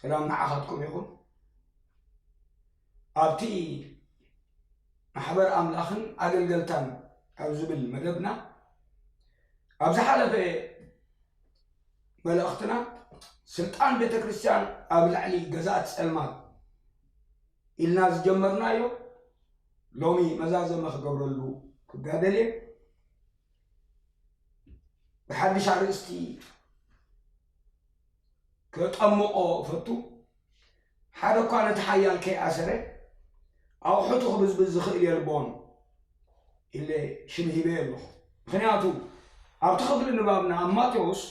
ሰላም ንዓኻትኩም ይኹን። ኣብቲ ማሕበር ኣምላኽን ኣገልገልታን ኣብ ዝብል መደብና፣ ኣብ ዝሓለፈ መልእኽትና፣ ስልጣን ቤተ ክርስቲያን ኣብ ልዕሊ ገዛእቲ ጸልማት ኢልና ዝጀመርናዮ፣ ሎሚ መዛዘመ ክገብረሉ ክጋደል እየ። ብሓድሽ ኣርእስቲ ከጠምቖ እፈቱ። ሓደ እኳ ነቲ ሓያል ከይኣሰረ፣ ኣቑሑቱ ክብዝብዝ ዝኽእል የልቦን ኢለ ሽም ሂበ ኣለኹ። ምኽንያቱ፣ ኣብቲ ክፍሊ ንባብና ኣብ ማቴዎስ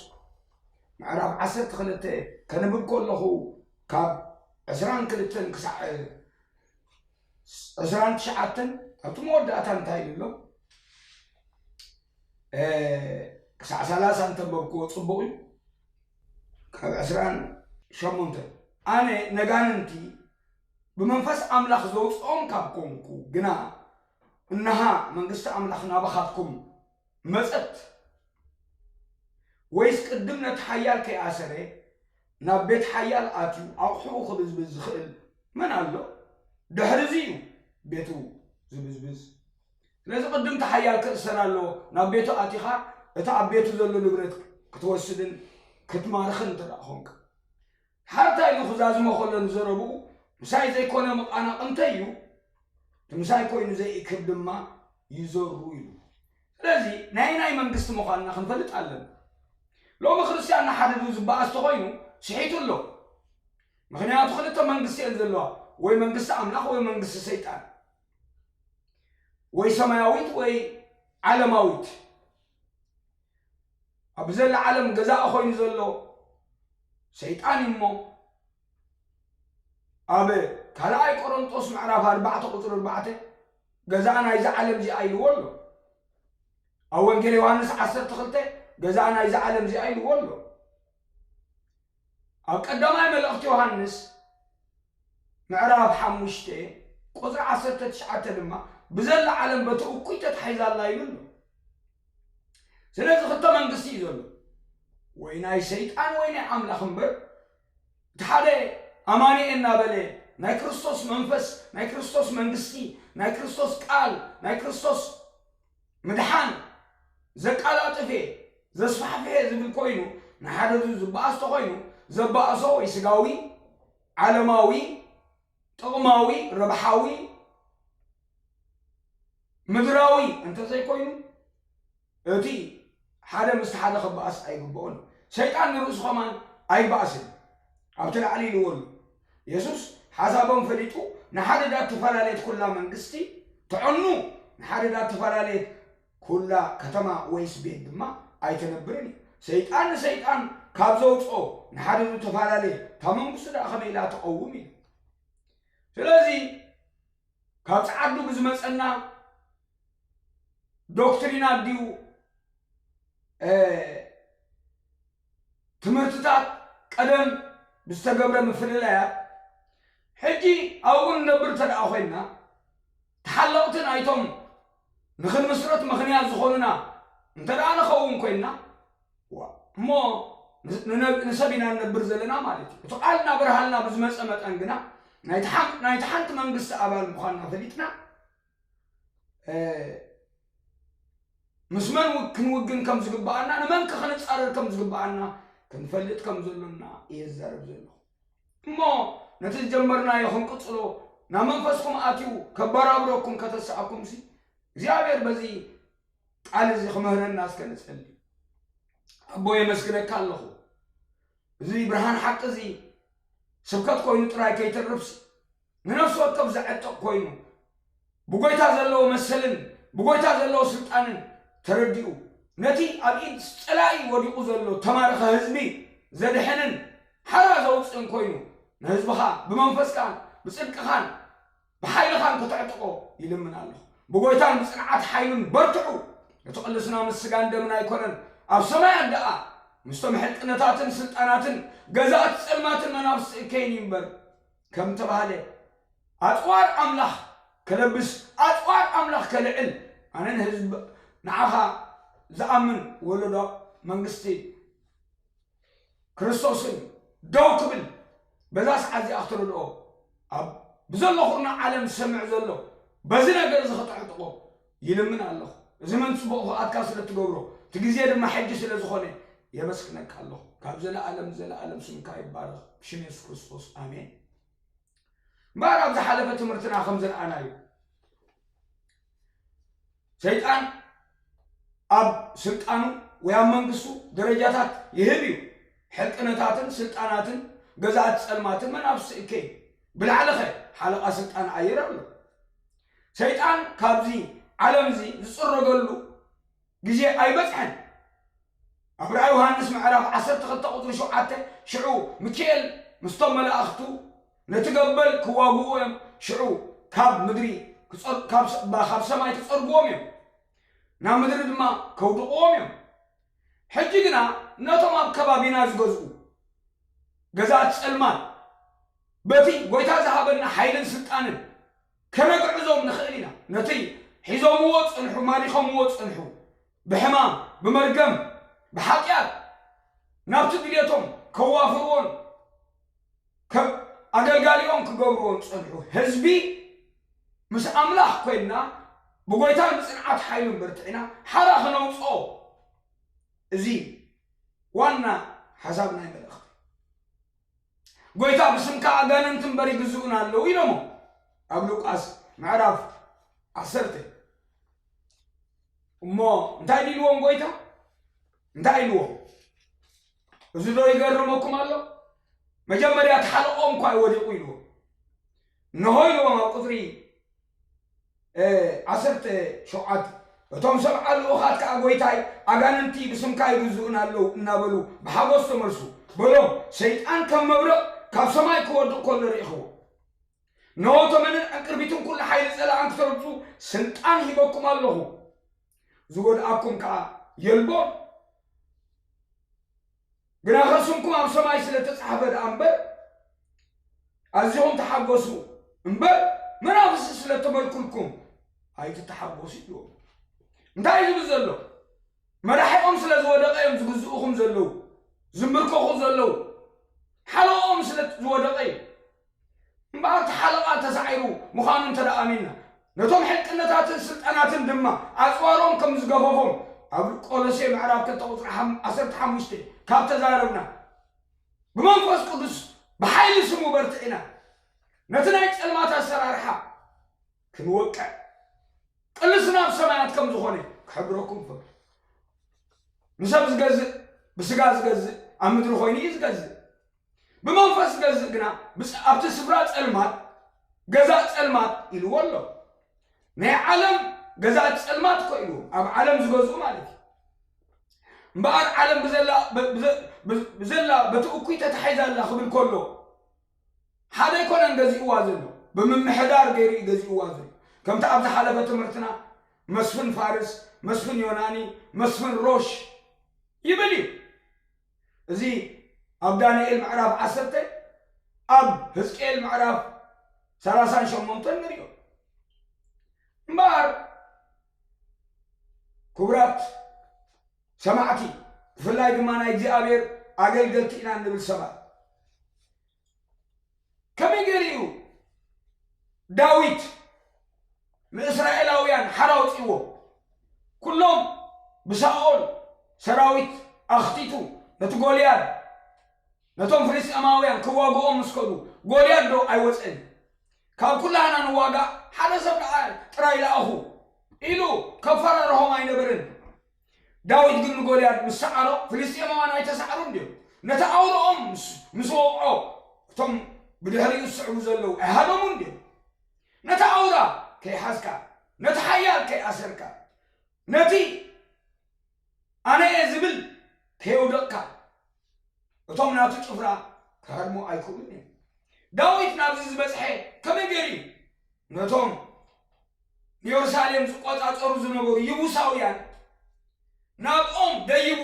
ምዕራፍ ዓሰርተ ክልተ ከንብብ ከለኹ፣ ካብ ዕስራን ክልተን ክሳዕ ዕስራን ትሽዓተን ኣብቲ መወዳእታ እንታይ ኢሉ ኣሎ? እ፣ ክሳዕ ሰላሳ እንተንበብክዎ ጽቡቕ እዩ። ካብ ዕስራን ሸሞንተን፣ ኣነ ነጋንንቲ ብመንፈስ ኣምላኽ ዘውጽኦም ካብ ኮንኩ ግና፣ እንሃ መንግስቲ ኣምላኽ ናባኻትኩም መጸት። ወይስ ቅድም ነቲ ሓያል ከይኣሰረ ናብ ቤት ሓያል ኣትዩ ኣቑሑኡ ክብዝብዝ ዝኽእል መን ኣሎ? ድሕሪ እዚ እዩ ቤቱ ዝብዝብዝ። ስለዚ ቅድም እቲ ሓያል ክእሰር ኣለዎ። ናብ ቤቱ ኣቲኻ እቲ ኣብ ቤቱ ዘሎ ንብረት ክትወስድን ክትማርኽን እንተ ደኣ ኾንካ። ሓርታ ኢሉ ክዛዝሞ ከሎ ንዘረብኡ፣ ምሳይ ዘይኮነ መቓናቕንተይ እዩ፣ እቲ ምሳይ ኮይኑ ዘይእክብ ድማ ይዘሩ ኢሉ። ስለዚ ናይ ናይ መንግስቲ ምዃንና ክንፈልጥ ኣለና። ሎሚ ክርስትያን ንሓድዱ ዝበኣስ ተኾይኑ ስሒቱ ኣሎ። ምኽንያቱ ክልተ መንግስቲ እየን ዘለዋ፣ ወይ መንግስቲ ኣምላኽ ወይ መንግስቲ ሰይጣን፣ ወይ ሰማያዊት ወይ ዓለማዊት። ኣብ ዘላ ዓለም ገዛኢ ኮይኑ ዘሎ ሰይጣን እዩ እሞ፣ ኣብ ካልኣይ ቆሮንጦስ ምዕራፍ ኣርባዕተ ቁጽሪ ኣርባዕተ፣ ገዛኢ ናይዚ ዓለም እዚኣ ኢልዎ ኣሎ። ኣብ ወንጌል ዮሃንስ ዓሰርተ ክልተ፣ ገዛኢ ናይዚ ዓለም እዚኣ ኢልዎ ኣሎ። ኣብ ቀዳማይ መልእኽቲ ዮሃንስ ምዕራፍ ሓሙሽተ ቁጽሪ ዓሰርተ ትሽዓተ ድማ፣ ብዘላ ዓለም በቲ እኩይ ተታሒዛ ኣላ ኢሉ ኣሎ። ስለዚ ክልተ መንግስቲ እዩ ዘሎ፣ ወይ ናይ ሰይጣን ወይ ናይ ኣምላኽ እምበር። እቲ ሓደ ኣማኒ እየ እናበለ፣ ናይ ክርስቶስ መንፈስ፣ ናይ ክርስቶስ መንግስቲ፣ ናይ ክርስቶስ ቃል፣ ናይ ክርስቶስ ምድሓን ዘቃላጥፍ እየ፣ ዘስፋሕፍሕ እየ ዝብል ኮይኑ፣ ንሓደ ዝበኣስ ተኾይኑ፣ ዘባእሶ ወይ ስጋዊ፣ ዓለማዊ፣ ጥቕማዊ፣ ረብሓዊ፣ ምድራዊ እንተዘይኮይኑ፣ እቲ ሓደ ምስቲ ሓደ ክበኣስ ኣይግብኦን። ሰይጣን ንርእሱ ከማን ኣይበኣስን። ኣብቲ ላዕሊ ኢልዎ ኣሎ። የሱስ ሓሳቦም ፈሊጡ፣ ንሓደ ዳ እተፈላለየት ኩላ መንግስቲ ትዕኑ፣ ንሓደ ዳ እተፈላለየት ኩላ ከተማ ወይስ ቤት ድማ ኣይትነብርን እዩ። ሰይጣን ንሰይጣን ካብ ዘውፅኦ፣ ንሓደ ዳ እተፈላለየ፣ እታ መንግስቱ ደኣ ከመይ ኢላ ትቐውም እዩ? ስለዚ፣ ካብ ጸዓዱ ብዝመጸና ዶክትሪናት ድዩ፣ እ፣ ትምህርትታት ቀደም ብዝተገብረ ምፍልላያት፣ ሕጂ ኣብኡ ንነብር እንተ ደኣ ኮይንና፣ ተሓለቕቲ ናይቶም ንኽንምስረት ምኽንያት ዝኾኑና እንተ ደኣ ንኸውን ኮይንና፣ ዋ፣ እሞ ን-፣ ንነ-፣ ንሰብ ኢና ንነብር ዘለና ማለት እዩ። እቲ ቃል እናበርሃልና ብዝመጸ መጠን ግና፣ ናይቲ ሓን-፣ ናይቲ ሓንቲ መንግስቲ ኣባል ምዃንና ፈሊጥና፣ እ፣ ምስ መን ው-፣ ክንውግን ከም ዝግብኣና፣ ንመን ከ ክንጻረር ከም ዝግብኣና ክንፈልጥ ከም ዘሎና እየ ዝዛረብ ዘለኹ። እሞ ነቲ ዝጀመርናዮ ክንቅጽሎ፣ ናብ መንፈስኩም ኣትዩ ከባራብረኩም ከተስኣኩምሲ፣ እግዚኣብሔር በዚ ቃል እዚ ክምህረና እስከ ንጸሊ። ኣቦ፣ የመስግነካ ኣለኹ። እዚ ብርሃን ሓቂ እዚ ስብከት ኮይኑ ጥራይ ከይተርፍሲ፣ ንነፍሲ ወከፍ ዘዕጥቕ ኮይኑ፣ ብጎይታ ዘለዎ መሰልን ብጎይታ ዘለዎ ስልጣንን ተረዲኡ፣ ነቲ ኣብ ኢድ ጸላኢ ወዲቑ ዘሎ ተማረኸ ህዝቢ ዘድሕንን ሓራ ዘውጽእን ኮይኑ፣ ንህዝብኻ ብመንፈስካን ብጽድቅኻን ብሓይልኻን ከተዕጥቖ ይልምን ኣለኹ። ብጎይታን ብጽንዓት ሓይሉን በርትዑ። እቲ ቅልስና ምስ ስጋን ደምን ኣይኮነን፣ ኣብ ሰማያት ደኣ ምስቶም ሕልቅነታትን ስልጣናትን ገዛእቲ ጸልማትን መናፍስቲ እከይን እዩ እምበር፣ ከም ተባህለ፣ ኣጽዋር ኣምላኽ ከለብስ፣ ኣጽዋር ኣምላኽ ከልዕል፣ ኣነ ንህዝብ፣ ንዓኻ ዝኣምን ወለዶ መንግስቲ ክርስቶስን ደው ክብል፣ በዛ ሰዓት እዚኣ ክትረድኦ፣ ኣብ ብዘሎ ኩርና ዓለም ዝሰምዕ ዘሎ በዚ ነገር እዚ ክተዕጥቆ ይልምን ኣለኹ። እዚ መን ጽቡቕ ክኣትካ ስለ ትገብሮ፣ እቲ ግዜ ድማ ሕጂ ስለ ዝኾነ የመስግነካ ኣለኹ። ካብ ዘለኣለም ንዘለኣለም ስምካ ይባረኽ። ብሽም የሱስ ክርስቶስ ኣሜን። እምበኣር ኣብ ዝሓለፈ ትምህርትና ከም ዝረኣናዮ፣ ሰይጣን ኣብ ስልጣኑ ወይ ኣብ መንግስቱ ደረጃታት ይህብ እዩ። ሕልቅነታትን ስልጣናትን፣ ገዛእቲ ጸልማትን መናፍስቲ እከይ። ብላዕሊኸ ሓለቓ ስልጣን ኣየር ኣሎ። ሰይጣን ካብዚ ዓለም እዚ ዝጽረገሉ ግዜ ኣይበጽሐን። ኣብ ራእይ ዮሃንስ ምዕራፍ ዓሰርተ ክልተ ቁጽሪ ሸውዓተ፣ ሽዑ ሚካኤል ምስቶም መላእኽቱ ነቲ ገበል ክዋግኡ እዮም። ሽዑ ካብ ምድሪ ክጸር-፣ ካብ ስ-፣ ባ-፣ ካብ ሰማይ ክጸርግዎም እዮም። ናብ ምድሪ ድማ ከውድቕዎም እዮም። ሕጂ ግና ነቶም ኣብ ከባቢና ዝገዝኡ ገዛእቲ ጸልማት፣ በቲ ጐይታ ዝሃበና ሓይልን ስልጣንን ከነግዕዞም ንኽእል ኢና። ነቲ ሒዞምዎ ዝጸንሑ፣ ማሪኾምዎ ዝጸንሑ፣ ብሕማም፣ ብመርገም፣ ብሓጢኣት ናብቲ ድሌቶም ከዋፍርዎን ከም ኣገልጋሊኦም ክገብርዎን ዝጸንሑ ህዝቢ፣ ምስ ኣምላኽ ኮይንና ብጐይታን ብጽንዓት ሓይሉን በርቲዕና ሓራ ክነውጽኦ፣ እዚ ዋና ሓሳብ ናይ መልእኽቲ። ጐይታ፣ "ብስምካ ኣጋንንቲ እምበር ይግዝኡን ኣለዉ" ኢሎሞ ኣብ ሉቃስ ምዕራፍ ዓሰርተ። እሞ እንታይ ኢልዎም ጐይታ? እንታይ ኢልዎም? እዚ ዶ ይገርመኩም ኣሎ? መጀመርያ እቲ ሓለቆም እኳ እዩ ወዲቑ ኢልዎም። እንሆ ኢልዎም ኣብ ቁጽሪ እ፣ ዓሰርተ ሸውዓተ፣ እቶም ሰብዓ ልኡኻት ከኣ፣ "ጐይታይ፣ ኣጋንንቲ ብስምካ ይግዝኡን ኣለዉ" እናበሉ ብሓጎስ ተመልሱ። በሎም፣ "ሰይጣን ከም መብረቕ ካብ ሰማይ ክወድቕ ከሎ ርኢኽዎ። እንሆ፣ ተመንን ዕንቅርቢትን ኩሉ ሓይሊ ጸላእን ክተርግጹ ስልጣን ሂበኩም ኣለኹ። ዝጎድኣኩም ከኣ የልቦን። ግናኸ ስምኩም ኣብ ሰማይ ስለ እተጻሕፈ ደኣ እምበር፣ ኣዚኹም ተሓጎሱ እምበር፣ መናፍስቲ ስለ እተመልኩልኩም ኣይትተሓጎሱ" ይብልዎም። እንታይ እዩ ዝብል ዘሎ? መራሒኦም ስለ ዝወደቐ እዮም ዝግዝኡኹም ዘለዉ፣ ዝምብርከኹ ዘለዉ። ሓለኦም ስለ ዝወደቐ እዩ። እምበኣር፣ እቲ ሓለቓ ተሳዒሩ ምዃኑ እንተ ደኣ ኣሚንና፣ ነቶም ሕልቅነታትን ስልጣናትን ድማ ኣጽዋሮም ከም ዝገፈፎም ኣብ ቆሎሴ ምዕራፍ ክልተ ቁጽሪ ሓም-፣ ዓሰርተ ሓሙሽተ ካብ ተዛረብና፣ ብመንፈስ ቅዱስ ብሓይሊ ስሙ በርቲዕና ነቲ ናይ ጸልማት ኣሰራርሓ ክንወቅዕ፣ ቅልስና ኣብ ሰማያት ከም ዝኾነ ክሕብረኩም እፈቱ። ንሰብ ዝገዝእ፣ ብስጋ ዝገዝእ፣ ኣብ ምድሪ ኮይኑ እዩ ዝገዝእ። ብመንፈስ ዝገዝእ ግና ብጽ-፣ ኣብቲ ስፍራ ጸልማት፣ ገዛእ ጸልማት ኢልዎ ኣሎ። ናይ ዓለም ገዛእቲ ጸልማት እኮ ኢልዎ፣ ኣብ ዓለም ዝገዝኡ ማለት እዩ። እምበኣር ዓለም ብዘላ፣ ብ-፣ ብዘ-፣ ብ-፣ ብዘላ በቲ እኩይ ተታሒዛ ኣላ ክብል ከሎ፣ ሓደ ኣይኮነን ገዚእዋ ዘሎ፣ ብምምሕዳር ገይሩ እዩ ገዚእዋ ዘሎ። ከምቲ ኣብ ዝሓለፈ ትምህርትና መስፍን ፋርስ፣ መስፍን ዮናኒ፣ መስፍን ሮሽ ይብል እዩ። እዚ ኣብ ዳንኤል ምዕራፍ ዓሰርተ፣ ኣብ ህዝቅኤል ምዕራፍ ሰላሳን ሸሞንተን ንሪኦ። እምበኣር ክቡራት ሰማዕቲ፣ ብፍላይ ድማ ናይ እግዚኣብሔር ኣገልገልቲ ኢና እንብል ሰባት፣ ከመይ ገይሩ እዩ ዳዊት ንእስራኤላውያን ሓራ ኣውጺዎ? ኩሎም ብሳኦል ሰራዊት ኣኽቲቱ ነቲ ጎልያድ፣ ነቶም ፍልስጤማውያን ክዋግኦም ምስ ከዱ፣ ጎልያድ ዶ ኣይወጸን? ካብ ኩላህና ንዋጋእ፣ ሓደ ሰብ ደኣ ጥራይ ለኣኹ ኢሉ ከፈራርሆም ኣይነበርን። ዳዊት ግን ንጎልያድ ምስ ሰዓሮ፣ ፍልስጤማውያን ኣይተሳዕሩን ድዮም? ነቲ ኣውራኦም ምስ፣ ምስ ወቕዖ፣ እቶም ብድሕሪኡ ዝስዕቡ ዘለዉ ኣይሃደሙን ድዮም? ነቲ ኣውራ ከይሓዝካ፣ ነቲ ሓያል ከይኣሰርካ፣ ነቲ ኣነ እየ ዝብል ከየውደቕካ፣ እቶም ናቱ ጭፍራ ክሃድሙ ኣይክእሉን እዮም። ዳዊት ናብዚ ዝበጽሐ ከመይ ገይሩ እዩ? ነቶም ንየሩሳሌም ዝቆጻጸሩ ዝነበሩ ይቡሳውያን ናብኦም ደይቡ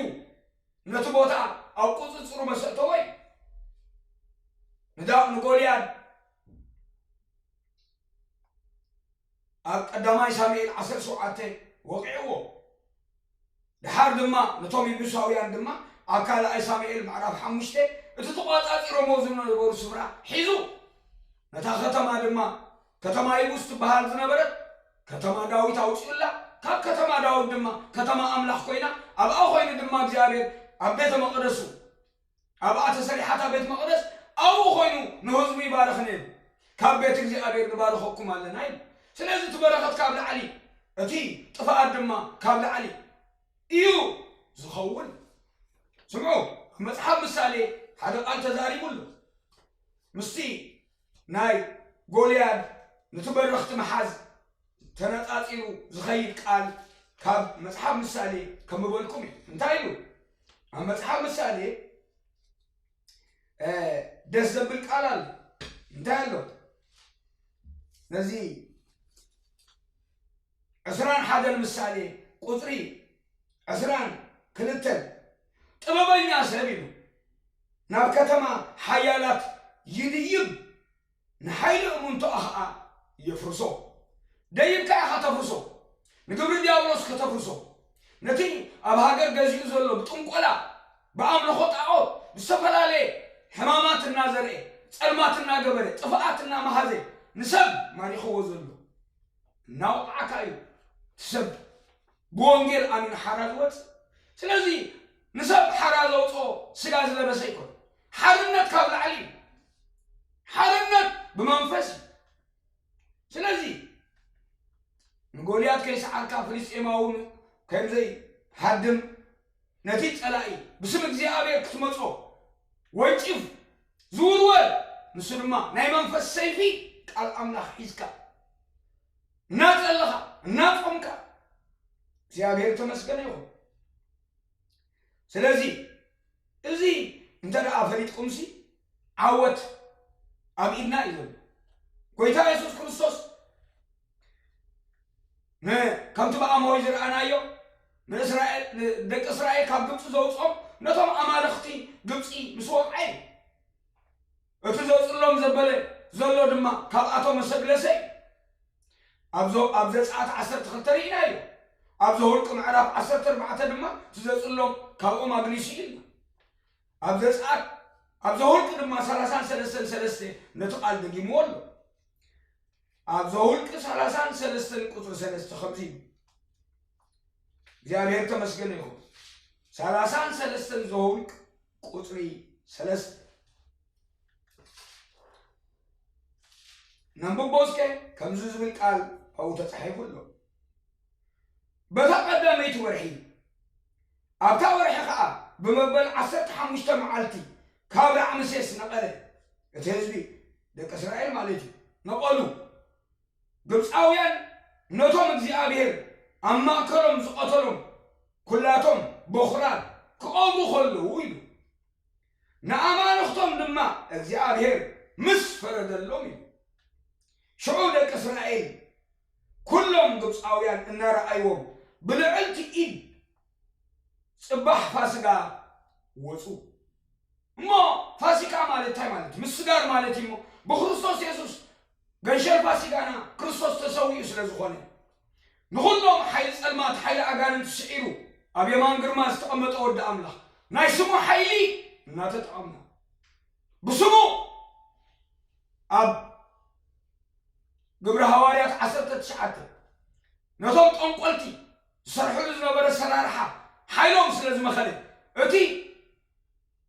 ነቲ ቦታ ኣብ ቁጽጽሩ መሰ እተወ እዩ። ንዳ-፣ ንጎልያድ ኣብ ቀዳማይ ሳሙኤል ዓሰርተ ሸውዓተ ወቒዕዎ። ደሓር ድማ ነቶም ይቡሳውያን ድማ ኣብ ካልኣይ ሳሙኤል ምዕራፍ ሓሙሽተ እቲ ተቋጻጺሩ ዝነበሩ ስፍራ ሒዙ፣ ነታ ከተማ ድማ፣ ከተማ ይቡስ ትበሃል ዝነበረት፣ ከተማ ዳዊት ኣውጺኡላ። ካብ ከተማ ዳዊት ድማ ከተማ ኣምላኽ ኮይና፣ ኣብኣ ኮይኑ ድማ እግዚኣብሔር ኣብ ቤተ መቕደሱ፣ ኣብኣ ተሰሪሓታ ቤት መቕደስ ኣብኡ ኮይኑ ንህዝቡ ይባርኽ ነይሩ። ካብ ቤት እግዚኣብሔር ንባርኸኩም ኣለና ኢሉ። ስለዚ እቲ በረኸት ካብ ላዕሊ፣ እቲ ጥፍኣት ድማ ካብ ላዕሊ እዩ ዝኸውን። ስምዑ፣ ኣብ መጽሓፍ ምሳሌ ሓደ ቃል ተዛሪቡ ኣሎ። ምስቲ ናይ ጎልያድ ንትበረኽቲ መሓዝ ተነጻጺሩ ዝኸይድ ቃል ካብ መጽሓፍ ምሳሌ ከምበልኩም እዩ። እንታይ ኢሉ? ኣብ መጽሓፍ ምሳሌ ደስ ዘብል ቃል ኣሎ። እንታይ ኣሎ? ነዚ ዕስራን ሓደን ምሳሌ ቁጽሪ ዕስራን ክልተን፣ ጥበበኛ ሰብ ኢሉ ናብ ከተማ ሓያላት ይድይብ፣ ንሓይሊ እሙንቶኣ ኸኣ የፍርሶ። ደይብካ ኢኻ ተፍርሶ። ንግብሪ ዲያብሎስ ከተፍርሶ፣ ነቲ ኣብ ሃገር ገዚኡ ዘሎ ብጥንቆላ፣ ብኣምልኾ ጣዖት፣ ብዝተፈላለየ ሕማማት እናዘርአ፣ ጸልማት እናገበረ፣ ጥፍኣት እናመሃዘ ንሰብ ማሪኽዎ ዘሎ እናወቕዓካ እዩ። እቲ ሰብ ብወንጌል ኣሚኑ ሓራ ዝወጽእ። ስለዚ ንሰብ ሓራ ዘውፅኦ ስጋ ዝለበሰ ኣይኮነ። ሓርነት ካብ ላዕሊ እዩ። ሓርነት ብመንፈስ እዩ። ስለዚ ንጎልያድ ከይሰዓርካ ፍልስጤማዊ ከምዘይሃድም፣ ነቲ ጸላኢ ብስም እግዚኣብሔር ክትመጾ ወንጭፍ ዝውርወር፣ ንሱ ድማ ናይ መንፈስ ሰይፊ ቃል ኣምላኽ ሒዝካ እናጸለኻ እናጾምካ እግዚኣብሔር ተመስገነ ይኹን። ስለዚ እዚ እንተ ደኣ ፈሊጥኩምሲ ዓወት ኣብ ኢድና እዩ ዘሎ። ጎይታ የሱስ ክርስቶስ ን-፣ ከምቲ ብኣምሆይ ዝረኣናዮ ንእስራኤል፣ ንደቂ እስራኤል ካብ ግብጺ ዘውጽኦም ነቶም ኣማልኽቲ ግብጺ ምስ ወቕዐ እዩ። እቲ ዘውጽሎም ዘበለ ዘሎ ድማ ካብኣቶም መሰግለሰ እዩ። ኣብ ዘ-፣ ኣብ ዘጸኣት ዓሰርተ ክልተ ርኢናዮ። ኣብ ዘኍልቍ ምዕራፍ ዓሰርተ ኣርባዕተ ድማ እቲ ዘጽሎም ካብኦም ኣግሊሱ እዩ ኢልና። ኣብ ዘጸኣት፣ ኣብ ዘኍልቁ ድማ ሰላሳን ሰለስተን ሰለስተ ነቲ ቃል ደጊምዎ ኣሎ። ኣብ ዘኍልቁ ሰላሳን ሰለስተን ቁጽሪ ሰለስተ ከምዚ እዩ። እግዚኣብሔር ተመስገነ ይኹን። ሰላሳን ሰለስተን ዘኍልቁ ቁጽሪ ሰለስተ። ነንብቦ እስከ፣ ከምዚ ዝብል ቃል ኣብኡ ተጻሒፉ ኣሎ። በታ ቀዳመይቲ ወርሒ፣ ኣብታ ወርሒ ኸኣ ብመበል ዓሰርተ ሓሙሽተ መዓልቲ ካብ ራዕምሴስ ነቐለ። እቲ ህዝቢ፣ ደቂ እስራኤል ማለት እዩ፣ ነቐሉ። ግብፃውያን ነቶም እግዚኣብሔር ኣብ ማእከሎም ዝቐተሎም ኩላቶም በኹራት ክቐብሩ ከለዉ ኢሉ። ንኣማልኽቶም ድማ እግዚኣብሔር ምስ ፈረደሎም እዩ። ሽዑ ደቂ እስራኤል ኩሎም ግብፃውያን እናረኣይዎም ብልዕልቲ ኢድ ጽባሕ ፋስጋ ወፁ። እሞ ፋሲካ ማለት እንታይ ማለት እዩ? ምስጋር ማለት እዩ። እሞ ብክርስቶስ የሱስ ገንሸል ፋሲካና ክርስቶስ ተሰዊኡ ስለ ዝኾነ፣ ንኹሎም ሓይሊ ጸልማት፣ ሓይሊ ኣጋንንቲ ስዒሩ፣ ኣብ የማን ግርማ ዝተቐመጠ ወዲ ኣምላኽ፣ ናይ ስሙ ሓይሊ እናተጠቐምና፣ ብስሙ ኣብ ግብሪ ሃዋርያት ዓሰርተ ትሽዓተ ነቶም ጠንቆልቲ ዝሰርሕሉ ዝነበረ ኣሰራርሓ ሓይሎም ስለ ዝመኸነ፣ እቲ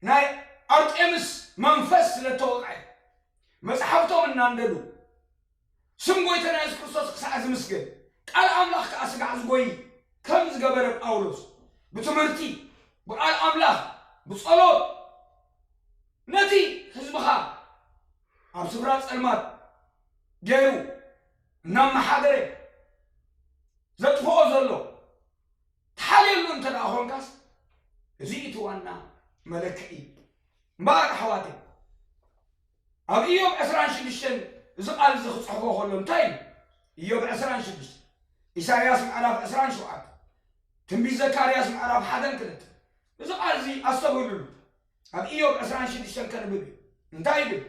ናይ ኣርጤምስ መንፈስ ስለ እተወቕዐ፣ መጽሓፍቶም እናንደዱ፣ ስም ጐይታና የሱስ ክርስቶስ ክሳዕ ዝምስገን፣ ቃል ኣምላኽ ከኣ ስጋዕ ዝጐዪ ከም ዝገበረ ጳውሎስ፣ ብትምህርቲ፣ ብቃል ኣምላኽ፣ ብጸሎት፣ ነቲ ህዝብኻ ኣብ ስፍራ ጸልማት ገይሩ እናመሓደረ ዘጥፍኦ ዘሎ፣ ተሓልየሉ እንተ ደኣ ኾንካስ፣ እዚ እቲ ዋና መለክዒ። እምበኣር ኣሕዋተይ፣ ኣብ ኢዮብ ዕስራን ሽዱሽተን እዚ ቃል እዚ ክጽሕፎ ከሎ እንታይ እዩ? ኢዮብ ዕስራን ሽዱሽተ፣ ኢሳይያስ ምዕራፍ ዕስራን ሸውዓተ፣ ትንቢት ዘካርያስ ምዕራፍ ሓደን ክልተን። እዚ ቃል እዚ ኣስተብህሉሉ። ኣብ ኢዮብ ዕስራን ሽዱሽተን ከንብብ እዩ። እንታይ ይብል?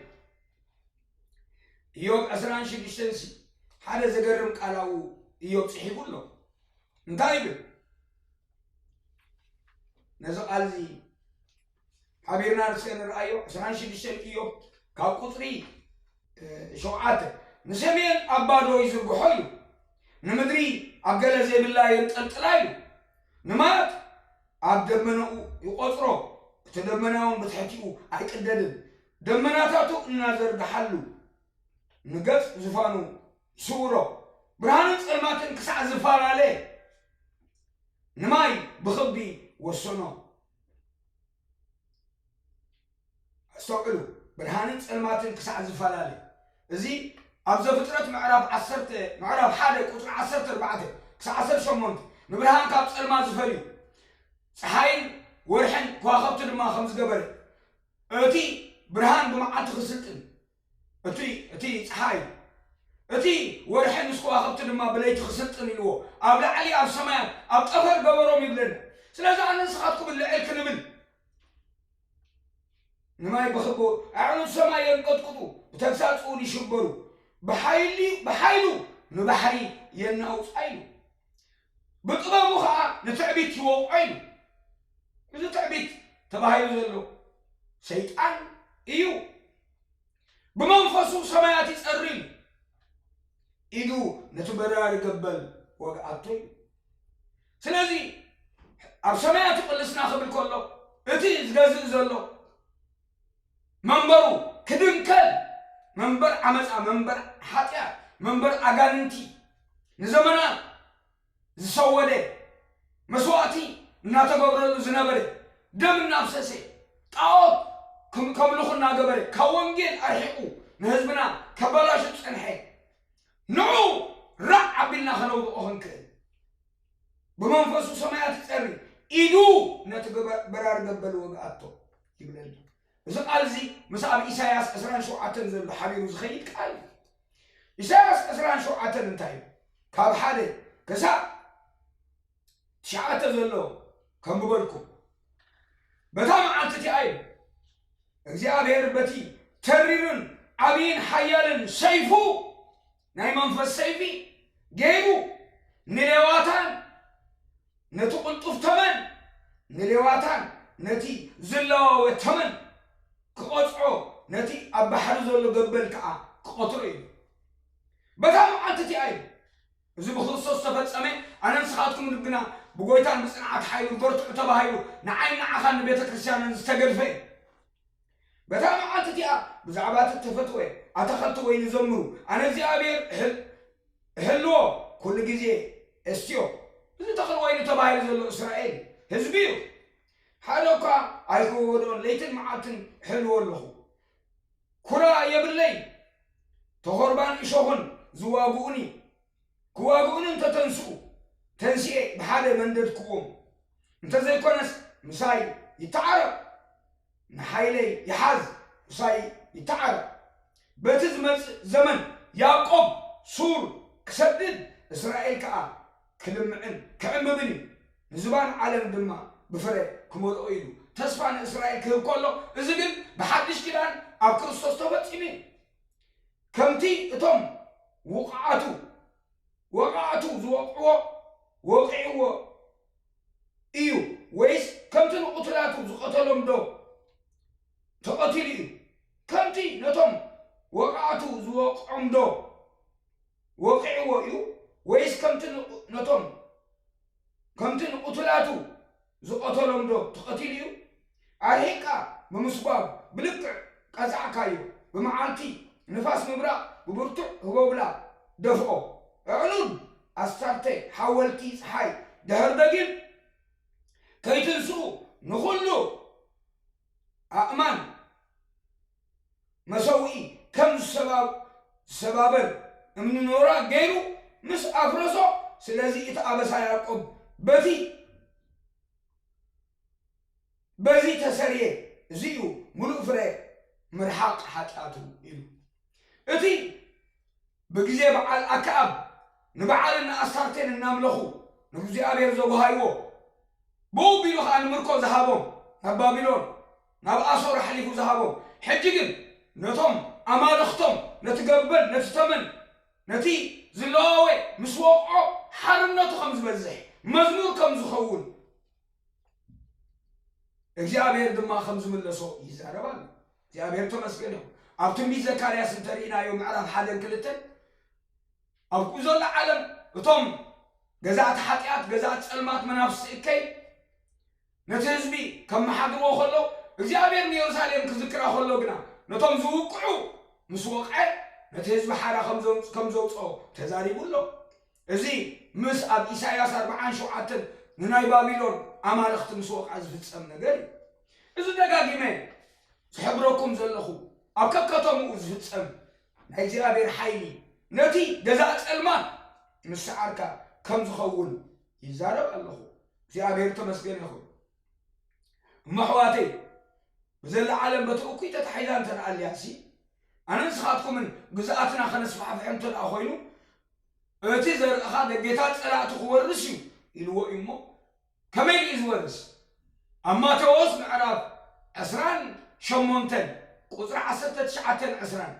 ኢዮብ ዕስራን ሽዱሽተን ሲ ሓደ ዘገርም ቃል ኣብኡ ኢዮብ ጽሒፉ ኣሎ። እንታይ ይብል? ነዚ ቃል እዚ ሓቢርና ንስከ ንርኣዮ። ዕስራን ሽዱሽተን ኢዮብ ካብ ቁጽሪ ሸውዓተ። ንሰሜን ኣብ ባዶ ይዝርግሖ እዩ፣ ንምድሪ ኣብ ገለ ዘይብላ የንጠልጥላ እዩ። ንማያት ኣብ ደመናኡ ይቖጽሮ፣ እቲ ደመና እውን ብትሕቲኡ ኣይቅደድን። ደመናታቱ እናዘርግሓሉ ንገጽ ዝፋኑ ይስውሮ። ብርሃንን ጸልማትን ክሳዕ ዝፈላለ ንማይ ብኽቢ ወሰኖ። ኣስተውዕሉ፣ ብርሃንን ጸልማትን ክሳዕ ዝፈላለ። እዚ ኣብ ዘፍጥረት ምዕራፍ ዓሰርተ፣ ምዕራፍ ሓደ ቁጽሪ ዓሰርተ ኣርባዕተ ክሳዕ ዓሰርተ ሸሞንተ፣ ንብርሃን ካብ ጸልማት ዝፈልዩ፣ ጸሓይን ወርሕን ከዋኸብቲ ድማ ከም ዝገበረ፣ እቲ ብርሃን ብመዓልቲ ክስልጥን፣ እቲ፣ እቲ ጸሓይ፣ እቲ ወርሒ ምስ ከዋኽብቲ ድማ ብለይቲ ክስልጥን ኢልዎ፣ ኣብ ላዕሊ ኣብ ሰማያት ኣብ ጠፈር ገበሮም ይብለና። ስለዚ ኣነ ንስኻትኩም ልዕል ክንብል፣ ንማይ ብኽቦ ኣዕኑድ ሰማይ የንቀጥቅጡ፣ ብተግሳጽ እውን ይሽበሩ፣ ብሓይሊ፣ ብሓይሉ ንባሕሪ የናውጻ ኢሉ። ብጥበቡ ኸዓ ንትዕቢት ይወቕዖ ኢሉ። እዚ ትዕቢት ተባሂሉ ዘሎ ሰይጣን እዩ። ብመንፈሱ ሰማያት ይጸሪ ኢሉ። ኢዱ ነቲ በራሪ ገበል ወግኣቶ ኢሉ። ስለዚ ኣብ ሰማያት ይቕልስና ክብል ከሎ፣ እቲ ዝገዝእ ዘሎ መንበሩ ክድንከል፣ መንበር ዓመፃ፣ መንበር ሓጢኣት፣ መንበር ኣጋንንቲ፣ ንዘመናት ዝሰወደ፣ መስዋእቲ እናተገብረሉ ዝነበረ፣ ደም እናፍሰሰ፣ ጣዖት ከም-፣ ከምልኹ እናገበረ፣ ካብ ወንጌል ኣርሒቑ ንህዝብና ከበላሹ ዝጸንሐ፣ ንዑ ራዕ ኣቢልና ከነውድቖ ክንክእል። ብመንፈሱ ሰማያት ይጸሪ፣ ኢዱ ነቲ ገበ-፣ በራሪ ገበል ወግኣቶ ይብለና። እዚ ቃል እዚ ምስ ኣብ ኢሳያስ ዕስራን ሸውዓተን ዘሎ ሓቢሩ ዝኸይድ ቃል እዩ። ኢሳያስ ዕስራን ሸውዓተን እንታይ እዩ? ካብ ሓደ ክሳብ ትሽዓተ ዘሎ ከንብበልኩም። በታ መዓልቲ እቲኣ እዩ እግዚኣብሔር በቲ ተሪርን ዓብይን ሓያልን ሰይፉ፣ ናይ መንፈስ ሰይፊ ገይሩ ንሌዋታን ነቲ ቅልጡፍ ተመን፣ ንሌዋታን ነቲ ዝለዋወ ተመን ክቐጽዖ፣ ነቲ ኣብ ባሕሪ ዘሎ ገበል ከዓ ክቐትሎ እዩ። በታ መዓልቲ እቲኣ እዩ። እዚ ብክርስቶስ ዝተፈጸመ፣ ኣነ ንስኻትኩም ግና ብጎይታን ብጽንዓት ሓይሉ በርትዑ ተባሂሉ ንዓይን ንዓኻን ንቤተ ክርስቲያንን ዝተገድፈ እዩ። በታ መዓልቲ እቲኣ ብዛዕባ እቲ እተፈትወ ኣታኸልቲ ወይኒ ዘምሩ፣ ኣነ እግዚኣብሔር እሕል-፣ እሕልዎ፣ ኩሉ ግዜ እስትዮ። እዚ ተኽሊ ወይኒ ተባሂሉ ዘሎ እስራኤል ህዝቢ እዩ። ሓደ እኳ ኣይክወገዶን፣ ለይትን መዓልትን እሕልዎ ኣለኹ። ኩራ የብለይ፣ ተኾርባን እሾኽን ዝዋግኡኒ፣ ክዋግኡኒ እንተተንስኡ፣ ተንሲኤ ብሓደ መንደድክዎም። እንተዘይኮነስ ምሳይ ይተዓረቕ፣ ንሓይለይ ይሓዝ፣ ምሳይ ይተዓረቕ። በቲ ዝመጽእ ዘመን ያዕቆብ ሱር ክሰድድ፣ እስራኤል ከኣ ክልምዕን ክዕምብብን እዩ፣ ንዝባን ዓለም ድማ ብፍረ ክመልኦ ኢሉ ተስፋ ንእስራኤል ክህብ ከሎ፣ እዚ ግን ብሓድሽ ኪዳን ኣብ ክርስቶስ ተፈጺሙ እዩ። ከምቲ እቶም ውቕዓቱ፣ ወቓዕቱ ዝወቕዕዎ ወቒዕዎ እዩ፣ ወይስ ከምቲ ንቕቱላቱ ዝቐተሎም ዶ ተቐቲሉ እዩ? ከምቲ ነቶም ወቓዕቱ ዝወቕዖም ዶ ወቒዕዎ እዩ? ወይስ ከምቲ ንቑ-፣ ነቶም፣ ከምቲ ንቕቱላቱ ዝቐተሎም ዶ ተቐቲሉ እዩ? ኣርሒቕካ ብምስጓግ ብልክዕ ቀጻዕካዮ። ብመዓልቲ ንፋስ ምብራቕ ብብርቱዕ ህቦብላ ደፍኦ። ኣዕኑድ ኣስታርተ ሓወልቲ ጸሓይ ድሕሪ ደጊም ከይትንስኡ ንኹሉ ኣእማን መሰውኢ ከም ዝሰባ-፣ ዝሰባበር እምኒ ኖራ ገይሩ ምስ ኣፍረሶ፣ ስለዚ እቲ ኣበሳ ያዕቆብ በቲ፣ በዚ ተሰርየ፣ እዚ እዩ ምሉእ ፍረ ምርሓቕ ሓጢኣቱ ኢሉ። እቲ ብግዜ በዓል ኣክኣብ ንበዓልን ንኣስታርቴን እናምለኹ ንእግዚኣብሔር ዘጉሃይዎ፣ ብኡ ኣቢሉ ኸዓ ንምርኮ ዝሃቦም፣ ናብ ባቢሎን፣ ናብ ኣሶር ኣሕሊፉ ዝሃቦም፣ ሕጂ ግን ነቶም ኣማልኽቶም፣ ነቲ ገበል፣ ነቲ ተመን፣ ነቲ ዝለዋወ ምስ ወቕዖ ሓርነቱ ከም ዝበዝሕ፣ መዝሙር ከም ዝኸውን፣ እግዚኣብሔር ድማ ከም ዝምለሶ ይዛረብ ኣሎ። እግዚኣብሔር ተመስገን ይኹን። ኣብ ትንቢት ዘካርያስ እንተርኢናዮ ምዕራፍ ሓደን ክልተን ኣብኡ ዘሎ ዓለም እቶም ገዛእቲ ሓጢኣት፣ ገዛእቲ ጸልማት፣ መናፍስቲ እከይ ነቲ ህዝቢ ከመሓድርዎ ከሎ እግዚኣብሔር ንየሩሳሌም ክዝክራ ከሎ ግና ነቶም ዝውቅዑ ምስ ወቕዐ ነቲ ህዝቢ ሓራ ከም ዘውጽኦ ተዛሪቡ ኣሎ። እዚ ምስ ኣብ ኢሳያስ ኣርብዓን ሸውዓተን ንናይ ባቢሎን ኣማልኽቲ ምስ ወቕዐ ዝፍጸም ነገር እዩ። እዚ ደጋጊመ ዝሕብረኩም ዘለኹ ኣብ ከከተምኡ ዝፍጸም ናይ እግዚኣብሔር ሓይሊ ነቲ ገዛእ ጸልማት ምስ ሰዓርካ ከም ዝኸውን ይዛረብ ኣለኹ። እግዚኣብሔር ተመስገን ይኹን። እሞ ኣሕዋተይ፣ ብዘላ ዓለም በቲ እኩይ ተታሒዛ እንተ ደኣ ኣልያሲ፣ ኣነ ንስኻትኩምን ግዝኣትና ከነስፋሕፍሕ እንተ ደኣ ኮይኑ፣ እቲ ዘርእኻ ደጌታት ጸላእቱ ክወርስ እዩ ኢልዎ እዩ እሞ፣ ከመይ እዩ ዝወርስ? ኣብ ማቴዎስ ምዕራፍ ዕስራን ሸሞንተን ቁጽሪ ዓሰርተ ትሽዓተን ዕስራን፣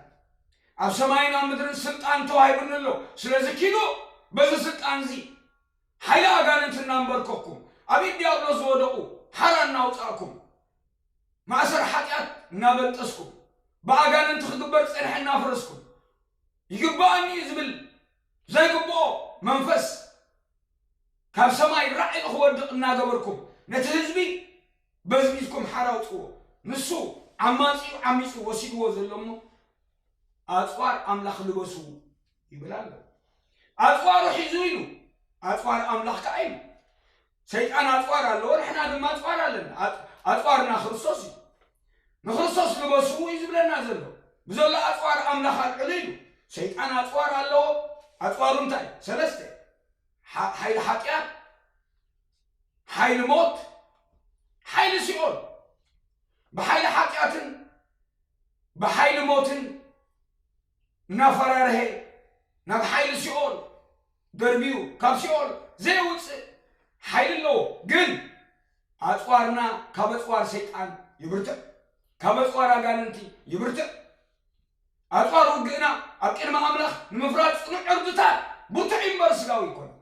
ኣብ ሰማይን ኣብ ምድርን ስልጣን ተዋሂቡኒ ኣሎ። ስለዚ ኪዱ በዚ ስልጣን እዚ ሓይሊ ኣጋንንቲ እናንበርከኩም፣ ኣብ ኢድ ዲያብሎስ ዝወደቑ ሓራ እናውጻእኩም፣ ማእሰር ሓጢኣት እናበንጠስኩም፣ ብኣጋንንቲ ክግበር ጸንሐ እናፍረስኩም፣ ይግባኣኒ እዩ ዝብል ዘይግብኦ መንፈስ ካብ ሰማይ ራዕ ኢሉ ክወድቕ እናገበርኩም፣ ነቲ ህዝቢ በዝቢዝኩም ሓራ ኣውጽዎ። ንሱ ዓማጺኡ ዓሚጹ ወሲድዎ ዘሎ እሞ፣ ኣጽዋር ኣምላኽ ልበሱ ይብል ኣሎ። ኣጽዋሩ ሒዙ ኢሉ፣ ኣጽዋር ኣምላኽ ከኣ ኢሉ። ሰይጣን ኣጽዋር ኣለዎ፣ ንሕና ድማ ኣጽዋር ኣለና። ኣጽ-፣ ኣጽዋርና ክርስቶስ እዩ። ንክርስቶስ ልበሱ እዩ ዝብለና ዘሎ። ብዘሎ ኣጽዋር ኣምላኽ ኣልዕሉ ኢሉ። ሰይጣን ኣጽዋር ኣለዎ። ኣጽዋሩ እንታይ? ሰለስተ። ሓ-፣ ሓይሊ ሓጢኣት፣ ሓይሊ ሞት፣ ሓይሊ ሲኦል። ብሓይሊ ሓጢኣትን ብሓይሊ ሞትን እናፈራርሀ ናብ ሓይሊ ሲኦል ደርብዩ ካብ ሲኦል ዘየውፅእ ሓይሊ ኣለዎ። ግን ኣፅዋርና ካብ ኣፅዋር ሰይጣን ይብርትዕ፣ ካብ ኣፅዋር ኣጋንንቲ ይብርትዕ። ኣፅዋር ውግእና ኣብ ቅድሚ ኣምላኽ ንምፍራድ ፅኑዕ ዕርድታት ብርቱዕ እዩ እምበር ስጋዊ ኣይኮነን።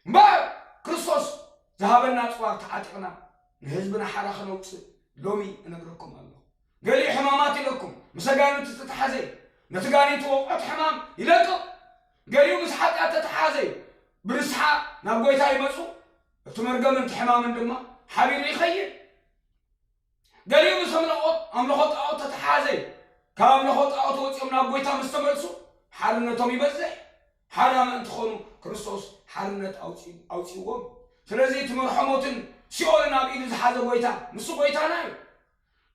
እምበኣር ክርስቶስ ዝሃበና ኣፅዋር ተዓጢቕና ንህዝብና ሓራ ከነውፅእ ሎሚ እነግረኩም ኣለኹ። ገሊኡ ሕማማት ኢለኩም ምስ ኣጋንንቲ ዝተተሓዘ እዩ። ነቲ ጋኔን እቲ ወቕዖት ሕማም ይለቅቕ። ገሊኡ ምስ ሓጢኣት ተተሓዘ እዩ። ብንስሓ ናብ ጎይታ ይመፁ። እቲ መርገምን እቲ ሕማምን ድማ ሓቢሩ ይኸይድ። ገሊኡ ምስ ኣምልኾ፣ ኣምልኾ ጣዖት ተተሓዘ እዩ። ካብ ኣምልኾ ጣዖት ወፂኦም ናብ ጎይታ ምስ ተመልሱ ሓርነቶም ይበዝሕ። ሓራ ምእንቲ ኾኑ ክርስቶስ ሓርነት ኣውፂ-፣ ኣውፂዎም። ስለዚ እቲ መርሖ ሞትን ሲኦልን ኣብ ኢዱ ዝሓዘ ጎይታ ንሱ ጎይታና እዩ።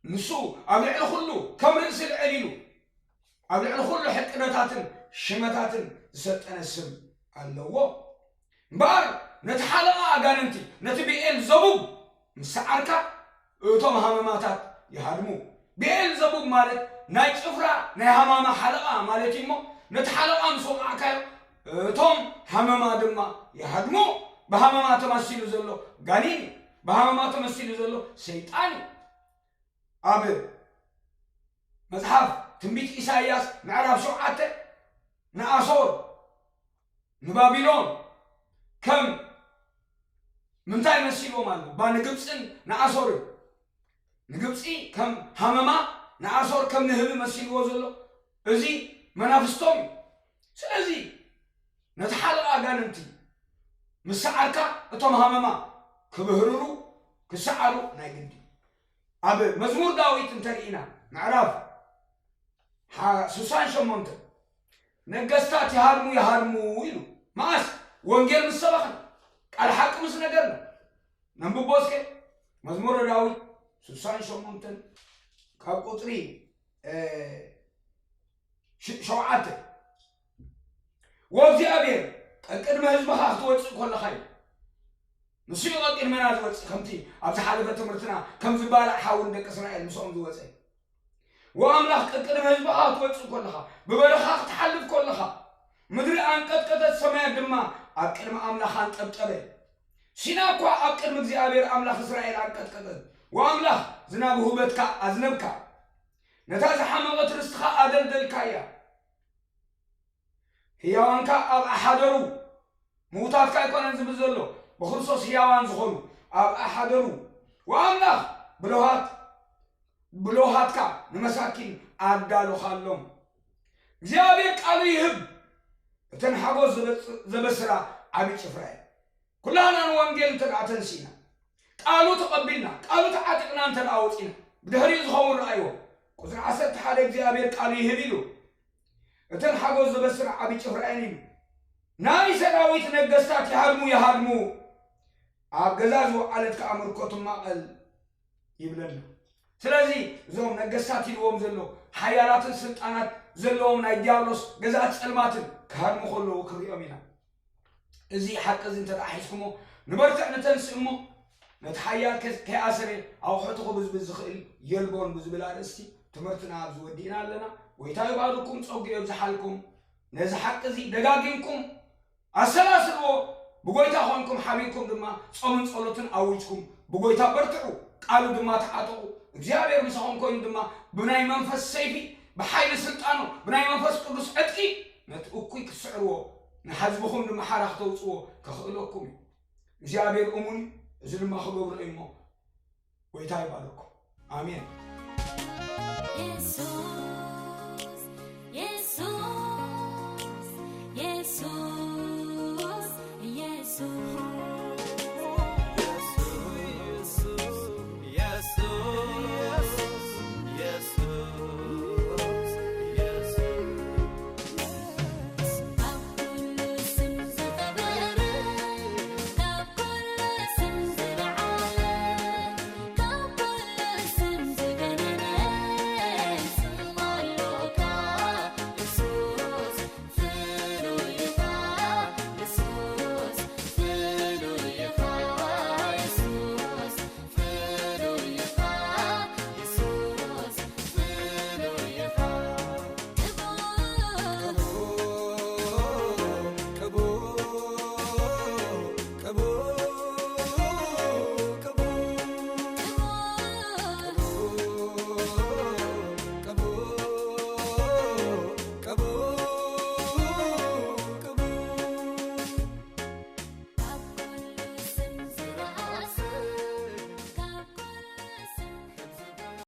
ንሱ ኣብ ልዕሊ ኩሉ ከም ርእሲ ልዕል ኢሉ ኣብ ልዕሊ ኩሉ ሕቅነታትን ሽመታትን ዝሰልጠነ ስም ኣለዎ። እምበኣር ነቲ ሓለቓ ኣጋንንቲ ነቲ ብኤል ዘቡብ ምስ ሰዓርካ እቶም ሃመማታት ይሃድሙ። ብኤል ዘቡብ ማለት ናይ ጭፍራ ናይ ሃማማ ሓለቓ ማለት እዩ እሞ ነቲ ሓለቓ ምስ ወቓዕካዮ እቶም ሃመማ ድማ ይሃድሙ። ብሃመማ ተመሲሉ ዘሎ ጋኔን እዩ። ብሃመማ ተመሲሉ ዘሎ ሰይጣን እዩ። ኣብ መጽሓፍ ትንቢት ኢሳይያስ ምዕራፍ ሸውዓተ ንኣሶር ንባቢሎን ከም ምንታይ መሲልዎም ኣሎ? ባ ንግብፅን ንኣሶርን። ንግብፂ ከም ሃመማ፣ ንኣሶር ከም ንህቢ መሲልዎ ዘሎ እዚ መናፍስቶም እዩ። ስለዚ ነቲ ሓለቓ ኣጋንንቲ ምስ ሰዓርካ እቶም ሃመማ ክብህርሩ ክሰዓሩ ናይ ግዲ። ኣብ መዝሙር ዳዊት እንተርኢና ምዕራፍ ሓ-፣ ስሳን ሸሞንተ ነገስታት ይሃድሙ ይሃድሙ ኢሉ። መዓስ? ወንጌል ምስ ሰበኽና፣ ቃል ሓቂ ምስ ነገርና። ነንብቦ እስከ። መዝሙረ ዳዊት ስሳን ሸሞንተን ካብ ቁፅሪ፣ እ፣ ሽ-፣ ሸውዓተ። ወእግዚኣብሔር ቀቅድሚ ህዝብኻ ክትወፅእ ከለኻ እዩ። ንሱ እዩ ቀቅድመና ዝወፅእ፣ ከምቲ ኣብ ዝሓለፈ ትምህርትና ከም ዝባላዕ ሓውን ደቂ እስራኤል ምስኦም ዝወፀ። ወኣምላኽ ቀቅድሚ ህዝብኻ ክትወፅእ ከለኻ፣ ብበረኻ ክትሓልፍ ከለኻ፣ ምድሪ ኣንቀጥቀጠት፣ ሰማያት ድማ ኣብ ቅድሚ ኣምላኽ ኣንጠብጠበ። ሲና እኳ ኣብ ቅድሚ እግዚኣብሔር ኣምላኽ እስራኤል ኣንቀጥቀጠት። ወኣምላኽ ዝናብ ውህበትካ ኣዝነብካ፣ ነታ ዝሓመቐት ርስትኻ ኣደልደልካያ። ህያዋንካ ኣብኣ ሓደሩ፣ ምዉታትካ ኣይኮነን ዝብል ዘሎ፣ ብክርስቶስ ህያዋን ዝኾኑ ኣብኣ ሓደሩ። ወኣምላኽ ብልሃት ብልሃትካ ንመሳኪን ኣዳልኻሎም። እግዚኣብሔር ቃሉ ይህብ። እተን ሓጎስ ዘበጽ- ዘበስራ ዓቢ ጭፍራ እየ። ኩላህና ንወንጌል እንተ ደኣ ተንሲእና፣ ቃሉ ተቐቢልና፣ ቃሉ ተዓጢቕና እንተ ደኣ ወጺና፣ ብድሕሪኡ ዝኸውን ረኣይዎ። ቁጽሪ ዓሰርተ ሓደ እግዚኣብሔር ቃሉ ይህብ ኢሉ። እተን ሓጎስ ዘበስራ ዓቢ ጭፍራ እየን ኢሉ። ናይ ሰራዊት ነገስታት ይሃድሙ ይሃድሙ፣ ኣብ ገዛ ዝወዓለት ከኣ ምርኮ ትማቐል ይብለና። ስለዚ እዞም ነገስታት ኢልዎም ዘሎ ሓያላትን ስልጣናት ዘለዎም ናይ ዲያብሎስ ገዛእቲ ጸልማትን ክሃድሙ ከለዉ ክንሪኦም ኢና። እዚ ሓቂ እዚ እንተ ደኣ ሒዝኩሞ ንበርትዕ ንተንስእ እሞ ነቲ ሓያል ከ- ከይኣሰረ ኣቑሑቱ ክብዝብዝ ዝኽእል የልቦን ብዝብል ኣርእስቲ ትምህርትና ኣብዚ ወዲእና ኣለና። ጎይታ ይባርኩም፣ ጸጉ የብዝሓልኩም። ነዚ ሓቂ እዚ ደጋጊምኩም ኣሰላስልዎ። ብጎይታ ኾንኩም ሓቢርኩም ድማ ጾምን ጸሎትን ኣዊጅኩም ብጎይታ በርትዑ። ቃሉ ድማ ተዓጠቑ። እግዚኣብሔር ምሳኹም ኮይኑ ድማ ብናይ መንፈስ ሰይፊ፣ ብሓይሊ ስልጣኑ፣ ብናይ መንፈስ ቅዱስ ዕጥቂ ነቲ እኩይ ክትስዕርዎ፣ ንሕዝብኹም ድማ ሓራ ክተውፅዎ ከኽእለኩም እዩ። እግዚኣብሔር እሙን እዩ፣ እዚ ድማ ክገብሮ እዩ እሞ ጎይታ ይባርኩም። ኣሜን።